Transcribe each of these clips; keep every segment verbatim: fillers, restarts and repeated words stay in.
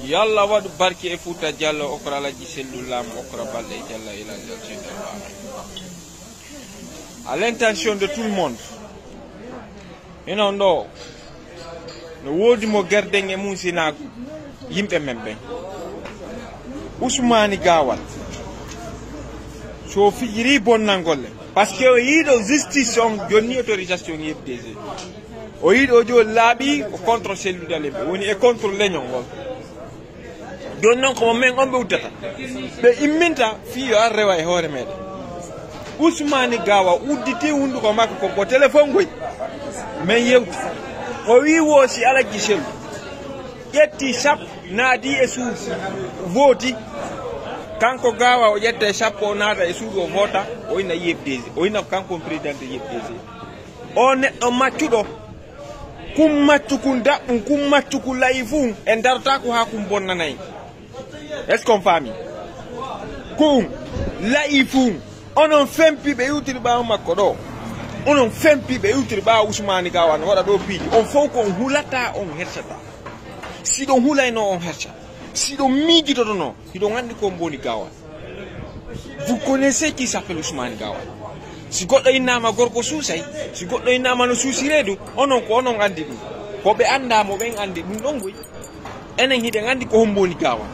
Yalla waɗu barke e Fuuta Jallo, okra Alaji Sellu Lam, okra balɗe e Jalla Ilal Jal Jendal Baara. À l'intention de tout le monde. Ino ɗo, no woodi mo gerden e mum sinaagu yimɓe men ɓen. Usmaani Gaawal, so fijiri bonnangol le, parce que o yiiɗo justice on, jonni autorisation I F D G. O yiɗo jooni laaɓi ko contre Cellou Dalein ɓe woni e contre leñol ngol. Jooni noon ko mo men on ɓe uddata. Ɓe imminta fii yo ar rewa e hoore meɗen. Usmaani Gaawal udditi hunnduko makko ko, ko téléphone goy. Men yewti. O wii wo si Alaji Cellou ƴetti sappo naati e suudu vooti. Kanko Gaawal o ƴetta e sappo o naata e suudu o voota. O inna I F D G. O inna ko kanko on président de I F D G. O neɗɗo maccuɗo, kun maccu kun daɓɓun, kun maccu kun layi fuu, en darotaako haa kun bonnanay. Est-ce qu'on faami? Kun layi fuu, onon fempiiɓe iwtiri ɓaawo makko ɗo. Onon fempiiɓe iwtiri ɓaawo Usmaani Gaawal no waɗa ɗo piiji. On fow ko on hulata, on hersataa. Si ɗon hulayno on hersa. Si ɗon miijitotono, hiɗon anndi ko on mboni Gaawal. Vous connaissez qui s'appelle Ousmane Gaawal. Si goɗɗo innaama gorko suusay, si goɗɗo innaama no suusi reedu, onon ko onon anndi ɗum. Ko ɓe anndaa mo ɓen anndi ɗum ɗon goy. Enen hiɗen anndi ko hombo woni Gaawal.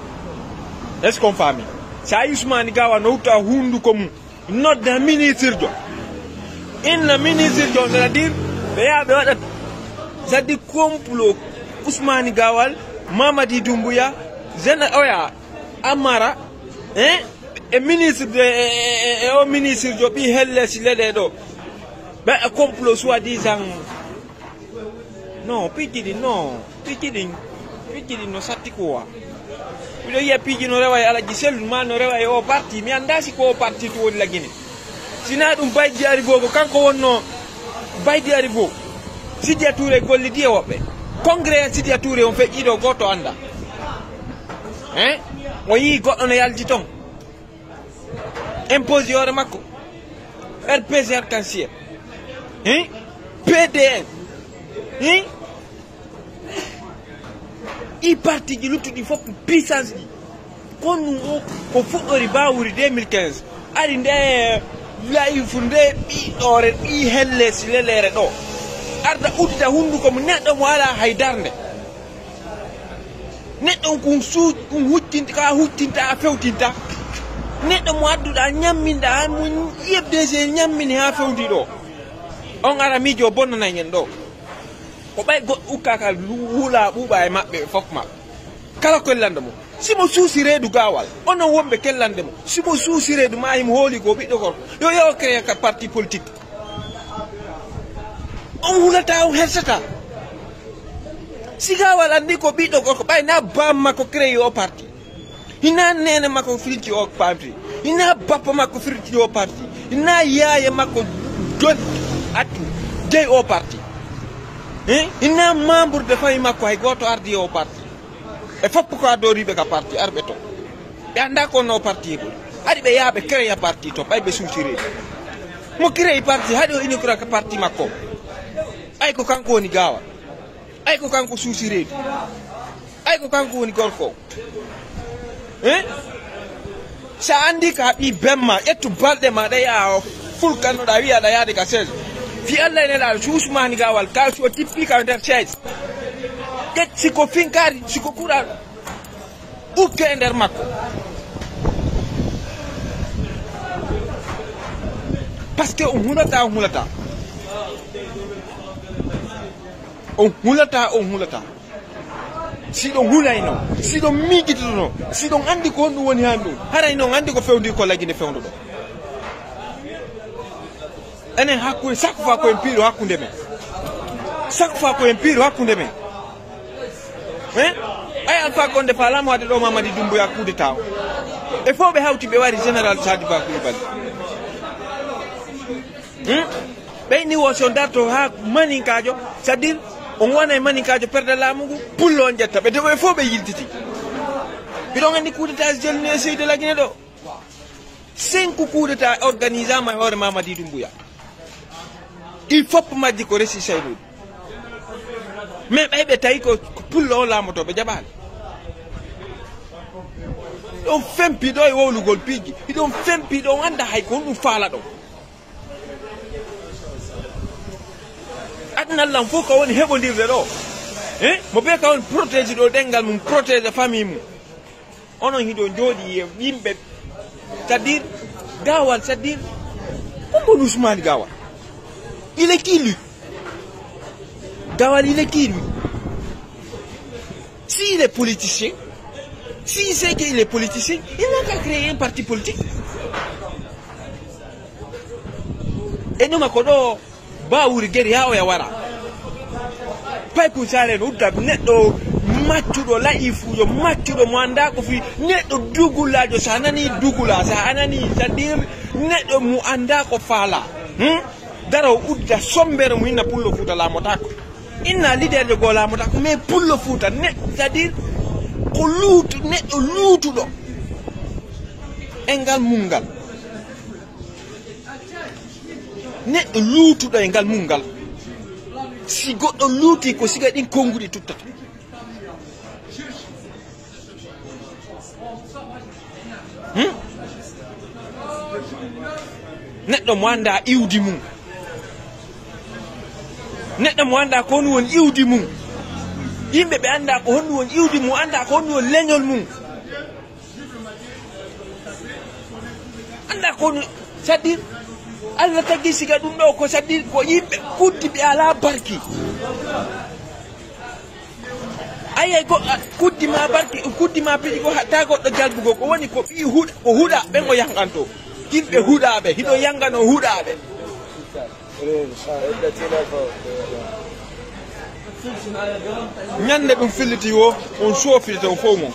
Est-ce qu'on faami? Sa a yi Ousmane Gaawal no wutta hunnduko mum, nodda ministre jo. Inna ministre jo, c'est-à-dire, ɓe yaha ɓe waɗa, c'est-à-dire complot Ousmane Gaawal, Mamadi Doumbouya, Zena Oya, Amara, hein? E ministre de, e, e, e, e o ministre jo ɓi helle si leɗe ɗo. Ɓe e complot soi-disant. Non, piiji ɗin, non. Piiji ɗin, piiji ɗin no satti quoi. Miɗo yiya piiji no rewa e Alaji Sellu, ma no rewa e o parti. Mi anndaa si ko o parti to woni la Guinée. Sinaa ɗum Baydi Aribo ko kanko wonno Baydi Aribo. Sidiya Touré gollidi e woɓɓe. Congrès Sidiya Touré on feƴƴiiɗo gooto anndaa. Hein? O yii goɗɗo no yalti ton. Imposi hoore makko. R P G Arc-en-Ciel. Hein? P D N. Hein? Ɗi partiji luttuɗi fof ko puissance ji. Kono ɗum o ko fuɗɗori Bawuri deux mille quinze. Ari nde layifu nde ɓiɗɗoore ɗi helle si leleere ɗo. Arda uddita hunnduko mo neɗɗo mo alaa hay darnde. Neɗɗo on kun suu-, kun huccinta, ka huccinta, a fewtinta. Neɗɗo mo adduɗa, ñamminɗa, mo I F D G ñammini haa fewndi ɗo. On ara miijo bonnanay en ɗo. Ko ɓay goɗɗo ukkaka lu-, wula ɓuuɓa e maɓɓe fof maɓɓe. Kala ko kellande mo. Si mo suusi reedu Gaawal, onon wonɓe kellande mo. Si mo suusi reedu ma himo hooli ko ɓiɗɗo gorko. Yo, yo créé ka parti politique. On hulata, on hersata. Si Gaawal anndi ko ɓiɗɗo gorko, ɓay na baam makko créé o parti. Hina neene makko firti o parti. Hina bappa makko firti o parti. Hina yaaya makko don atu dey o parti. Eh? Hina membre de famille makko hay gooto ardi o parti. E fof ko addoriiɓe ka parti, arɓe to. Ɓe anndaa ko no parti e ɓuri. Ari ɓe yaha ɓe créa parti to, ɓay ɓe suusi reedu. Mo créi parti, haɗi o inaugura ka parti makko. Ay ko kanko woni Gaawal. Ay ko kanko suusi reedu. Ay ko kanko woni gorko. Eh? Sa anndi ka ɓi bemma, ƴettu balɗe ma ɗe yaha o fulkannoɗa wiya aɗa yaade ka chaise. Fi Allah e Nelaaɗo, si Usmaani Gaawal, ka si o tippi ka nder chaise. Ƴet si ko finkaari, si ko kural. Ukke e nder makko. Parce que on hulata, on hulata. On hulata, on hulata. Si ɗon hulayno, si ɗon miijitotono, si ɗon anndi ko honɗum woni haan ɗum, haray non anndi ko fewndi ko lagine fewndo ɗo. Enen hakkunde, chaque fois ko en piiɗo hakkunde men. Chaque fois ko en piiɗo hakkunde men. Hein? Ay Alpha Condé faalaama waɗde ɗo Mamadi Doumbouya coup d'état o. E fof ɓe hawti ɓe wari Général Sadi Ba Coulibaly. Hmm? Ɓeyni wo so darto haa maninkaajo, c'est-à-dire on wona e maninkaajo perde laamu ngu, pullo on ƴetta ɓe, ɓe fof ɓe yiltiti. Mbiɗon anndi coup d'état jolni e Seydi Lagine ɗo. Cinq coup d'état organisama e hoore Mamadi Doumbouya. Ɗi fof majji ko resi Seydi. Mais ɓay ɓe tawi ko, ko pullo o laamoto ɓe jaɓaali. Ɗon fempi ɗo e wowlugol piiji. Hiɗon fempi ɗon annda hay ko honɗum faalaɗon. Aduna lan fof ka woni heɓondirde ɗo. Eh? Mo bee ka woni protégé ɗo ɗenngal mum, protégé famille mum. Onon hiɗo jooɗi e yimɓe, c'est-à-dire, Gaawal, c'est-à-dire, comme on Ousmane Gaawal. Il est qui, lui? Gaawal, il est qui, lui? S'il est politicien, s'il sait qu'il est politicien, il n'a qu'à créer un parti politique. E numa ko ɗo Bawuri geri haa oya wara. Paykun Saare no udda neɗɗo maccuɗo, la'ifuujo, maccuɗo mo anndaa ko fii, neɗɗo dugulaajo, so a nanii dugula, so a nanii, c'est-à-dire, neɗɗo mo anndaa ko faalaa. Hmm? Dara o udda sombere mo inna Pullo Fuuta laamotaako. Inna leaderjo goo laamotaako, mais Pullo Fuuta, ne, c'est-à-dire, ko luutu, neɗɗo luutuɗo e ngal mum ngal. Neɗɗo luutuɗo e ngal mum ngal. Si goɗɗo luutii, ko siga ɗin konnguɗi tuttata. Hmm? Neɗɗo mo anndaa iwdi mum. Neɗɗo mo anndaa ko honɗum woni iwdi mum. Yimɓe ɓe anndaa ko honɗum woni iwdi mum, anndaa ko honɗum woni leñol mum. Anndaa ko honɗum, c'est-à-dire, Allah tagi siga ɗum ɗo ko, c'est-à-dire, ko yimɓe kuddi ɓe alaa barki. Ayi, ayi, ko, a, kuddi ma barki, kuddi ma piiji ko hatta goɗɗo jalbugol. Ko woni ko ɓii huɗa, ko huɗa ɓe ngo yanganto. Yimɓe huɗaaɓe, hiɗo yangano huɗaaɓe. Ñande ɗum filliti wo, on soofirta o fof mon.